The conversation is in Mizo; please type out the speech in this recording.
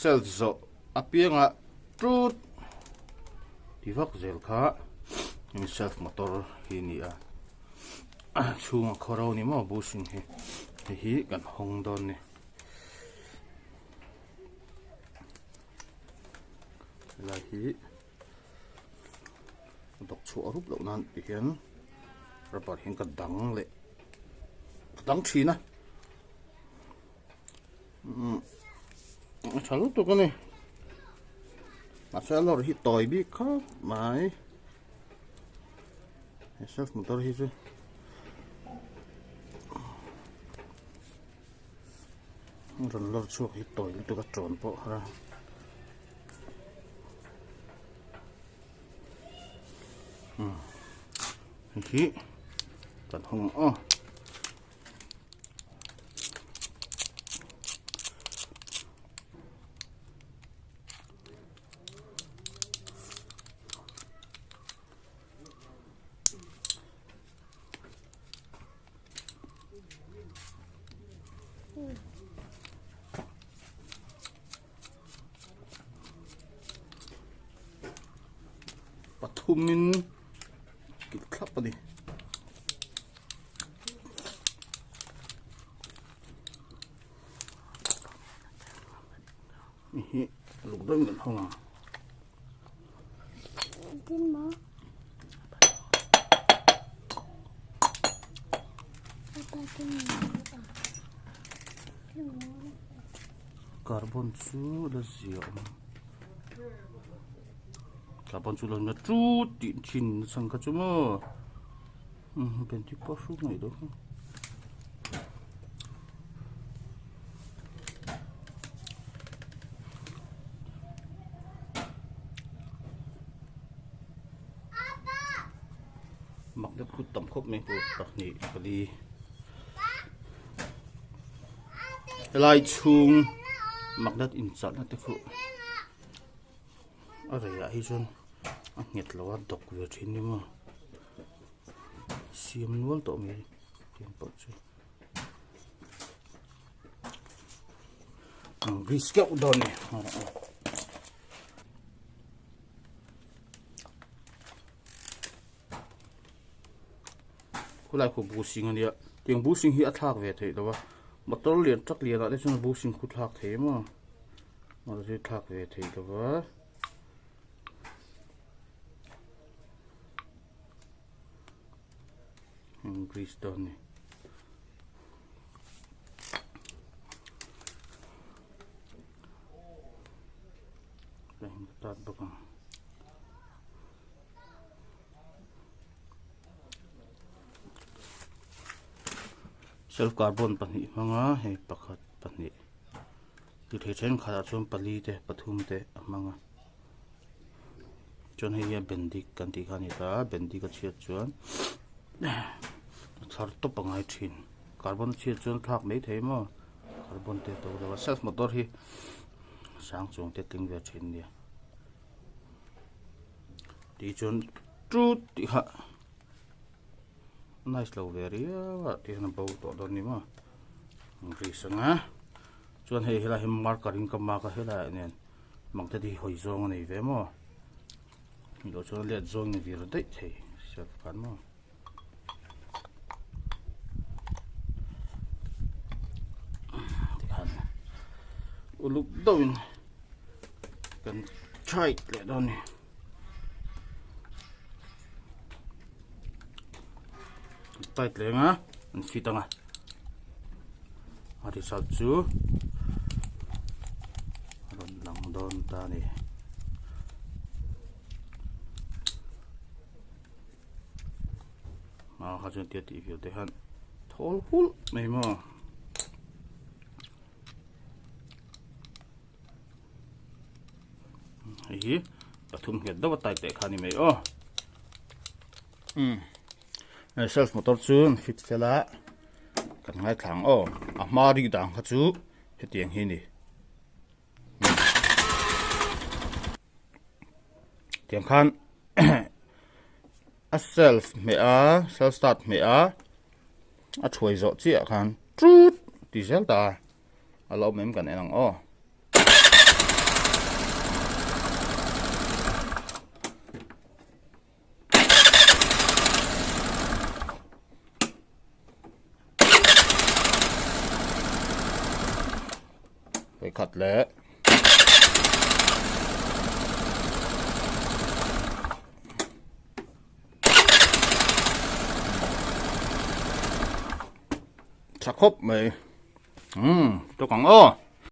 Self zawh apianga tut ti vak zel kha hemi self motor hi a ni a chhunga khawro ni maw bushing hi hei hi kan hawng dawn a ni. Helai hi dawk chhuah rup loh nan ti hian rubber hian ka dang leh ka dang thin a a tha lutuk a ni mahse a lawr hi tawi bik khawp mai he self motor hi chu rawn lawr chhuak hi tawi lutuk a tawn pawh a hei hi kan hawng aw. Pathumin kilh thlap a ni. Hi luk deuh in kan hawng ang. Carbon chu la zia awm carbon chu la na tut tih thin na chhan kha chu maw benti pawh hru ngaih loh kha. Mak deuh khut tam khawp mai tur pahnih pali helai chhung magnet inchalhna te khu a reiah hi chuan a nghet lo a dawk ve thin ni maw siam nual tawh mai tiang pawh chu grease keuh dawn a ni. Khulai khu bushing ania tiang bushing hi a thlak ve theih lo a motor lian truck lian ah te chuan bushing khu thlak thei maw motor hi thlak ve theih lo a grease dawn a ni. Tat bawk ang. Self carbon pahnih hmanga hei pakhat pahnih ti thei thenkhatah chuan pali te pathum te a hmang a chuan hei hi a bendik kan tih kha a ni ta a bendik a chhiat chuan a thar tawp a ngai thin carbon a chhiat chuan thlak mai thei maw carbon te to lo a self motor hi sang chuang te tling ve thin nia tih chuan tut tih kha nice lo ve riau a tih hian a bo tawh dawn ni maw grease anga chuan hei helai hi marker in ka mark a helai ah nen mang te hi hawi zawng a nei ve maw ni loh chuan let zawng in vir daih thei self khan maw. Tikhan uluk deuhin kan tight leh dawn a ni. Tight leh anga an fit anga a result chu a rawn lang dawn ta a ni. A kha chuan tia tih viau te hian thawl hulh mai maw. Hei hi pathum nghet deuh a tight leh kha a ni mai aw. Self motor chu an fit fel a kan ngaithla ang aw a hma rik dan kha chu hetiang hi a ni. Tiang khan a self hmeh a self start hmeh a a thuai zawh chiah khan tut ti zel ta a a lo awm em kan en ang aw. Vawikhat leh. Tha khawp mai. Umm, tawk ang aw.